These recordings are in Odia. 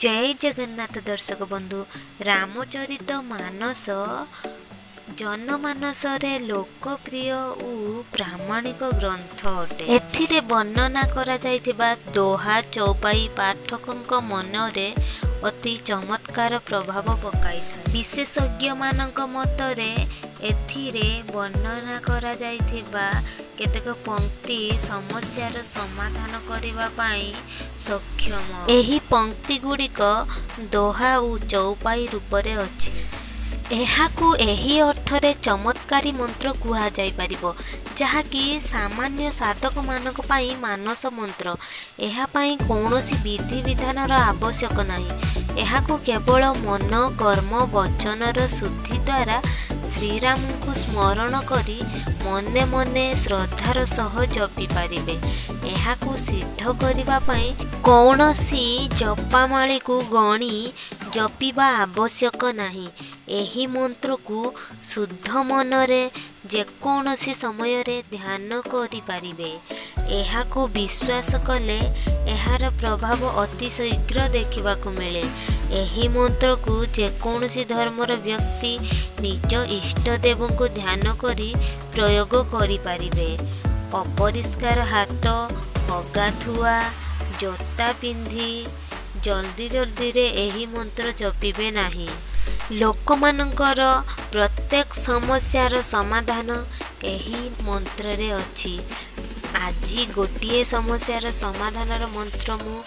ଜୟ ଜଗନ୍ନାଥ ଦର୍ଶକ ବନ୍ଧୁ, ରାମଚରିତ ମାନସ ଜନମାନସରେ ଲୋକପ୍ରିୟ ଓ ପ୍ରାମାଣିକ ଗ୍ରନ୍ଥ ଅଟେ। ଏଥିରେ ବର୍ଣ୍ଣନା କରାଯାଇଥିବା ଦୋହା, ଚୌପାଇ ପାଠକଙ୍କ ମନରେ ଅତି ଚମତ୍କାର ପ୍ରଭାବ ପକାଇଥାଏ। ବିଶେଷଜ୍ଞମାନଙ୍କ ମତରେ ଏଥିରେ ବର୍ଣ୍ଣନା କରାଯାଇଥିବା କେତେକ ପଂକ୍ତି ସମସ୍ୟାର ସମାଧାନ କରିବା ପାଇଁ ସକ୍ଷମ। ଏହି ପଂକ୍ତିଗୁଡ଼ିକ ଦୋହା ଓ ଚୌପାଇ ରୂପରେ ଅଛି। ଏହାକୁ ଏହି ଅର୍ଥରେ ଚମତ୍କାରୀ ମନ୍ତ୍ର କୁହାଯାଇପାରିବ, ଯାହାକି ସାମାନ୍ୟ ସାଧକମାନଙ୍କ ପାଇଁ ମାନସ ମନ୍ତ୍ର। ଏହା ପାଇଁ କୌଣସି ବିଧିବିଧାନର ଆବଶ୍ୟକ ନାହିଁ। ଏହାକୁ କେବଳ ମନ, କର୍ମ, ବଚନର ଶୁଦ୍ଧି ଦ୍ୱାରା ଶ୍ରୀରାମଙ୍କୁ ସ୍ମରଣ କରି ମନେ ମନେ ଶ୍ରଦ୍ଧାର ସହ ଜପି ପାରିବେ। ଏହାକୁ ସିଦ୍ଧ କରିବା ପାଇଁ କୌଣସି ଜପାମାଳିକୁ ଗଣି ଜପିବା ଆବଶ୍ୟକ ନାହିଁ। ଏହି ମନ୍ତ୍ରକୁ ଶୁଦ୍ଧ ମନରେ ଯେକୌଣସି ସମୟରେ ଧ୍ୟାନ କରିପାରିବେ। ଏହାକୁ ବିଶ୍ୱାସ କଲେ ଏହାର ପ୍ରଭାବ ଅତି ଶୀଘ୍ର ଦେଖିବାକୁ ମିଳେ। ଏହି ମନ୍ତ୍ରକୁ ଯେକୌଣସି ଧର୍ମର ବ୍ୟକ୍ତି ନିଜ ଇଷ୍ଟ ଦେବଙ୍କୁ ଧ୍ୟାନ କରି ପ୍ରୟୋଗ କରିପାରିବେ। ଅପରିଷ୍କାର ହାତ, ଅଗାଧୁଆ, ଜୋତା ପିନ୍ଧି ଜଲ୍ଦି ଜଲ୍ଦିରେ ଏହି ମନ୍ତ୍ର ଜପିବେ ନାହିଁ। ଲୋକମାନଙ୍କର ପ୍ରତ୍ୟେକ ସମସ୍ୟାର ସମାଧାନ ଏହି ମନ୍ତ୍ରରେ ଅଛି। ଆଜି ଗୋଟିଏ ସମସ୍ୟାର ସମାଧାନର ମନ୍ତ୍ର ମୁଁ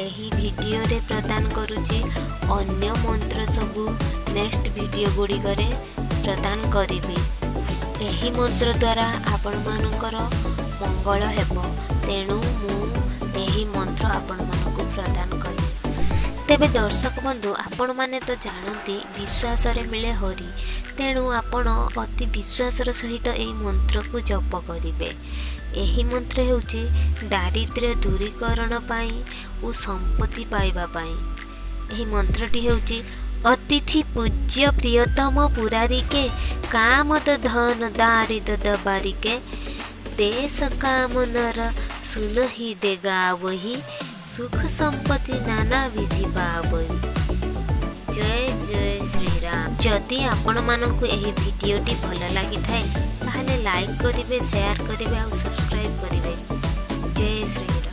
ଏହି ଭିଡ଼ିଓରେ ପ୍ରଦାନ କରୁଛି। ଅନ୍ୟ ମନ୍ତ୍ର ସବୁ ନେକ୍ସଟ ଭିଡ଼ିଓ ଗୁଡ଼ିକରେ ପ୍ରଦାନ କରିବି। ଏହି ମନ୍ତ୍ର ଦ୍ୱାରା ଆପଣମାନଙ୍କର ମଙ୍ଗଳ ହେବ, ତେଣୁ ମୁଁ ଏହି ମନ୍ତ୍ର ଆପଣମାନଙ୍କୁ ପ୍ରଦାନ କଲି। ତେବେ ଦର୍ଶକ ବନ୍ଧୁ, ଆପଣମାନେ ତ ଜାଣନ୍ତି, ବିଶ୍ୱାସରେ ମିଳେ ହରି। ତେଣୁ ଆପଣ ଅତି ବିଶ୍ୱାସର ସହିତ ଏହି ମନ୍ତ୍ରକୁ ଜପ କରିବେ। ଏହି ମନ୍ତ୍ର ହେଉଛି ଦାରିଦ୍ର୍ୟ ଦୂରୀକରଣ ପାଇଁ ଓ ସମ୍ପତ୍ତି ପାଇବା ପାଇଁ। ଏହି ମନ୍ତ୍ରଟି ହେଉଛି, ଅତିଥି ପୂଜ୍ୟ ପ୍ରିୟତମ ପୁରାରିକେ, କାମଦ ଧନ ଦାରିଦ ଦବାରିକେ, ଦେଶ କାମ ନର ସୁନହି ଦେ ଗାବହି, ସୁଖ ସମ୍ପତ୍ତି ନାନା ବିଧି ପାବହି। ଜୟ ଜୟ ଶ୍ରୀରାମ। ଯଦି ଆପଣମାନଙ୍କୁ ଏହି ଭିଡ଼ିଓଟି ଭଲ ଲାଗିଥାଏ, ତାହେଲେ ଲାଇକ୍ କରିବେ, ସେୟାର କରିବେ ଆଉ ସବସ୍କ୍ରାଇବ୍ କରିବେ। ଜୟ ଶ୍ରୀରାମ।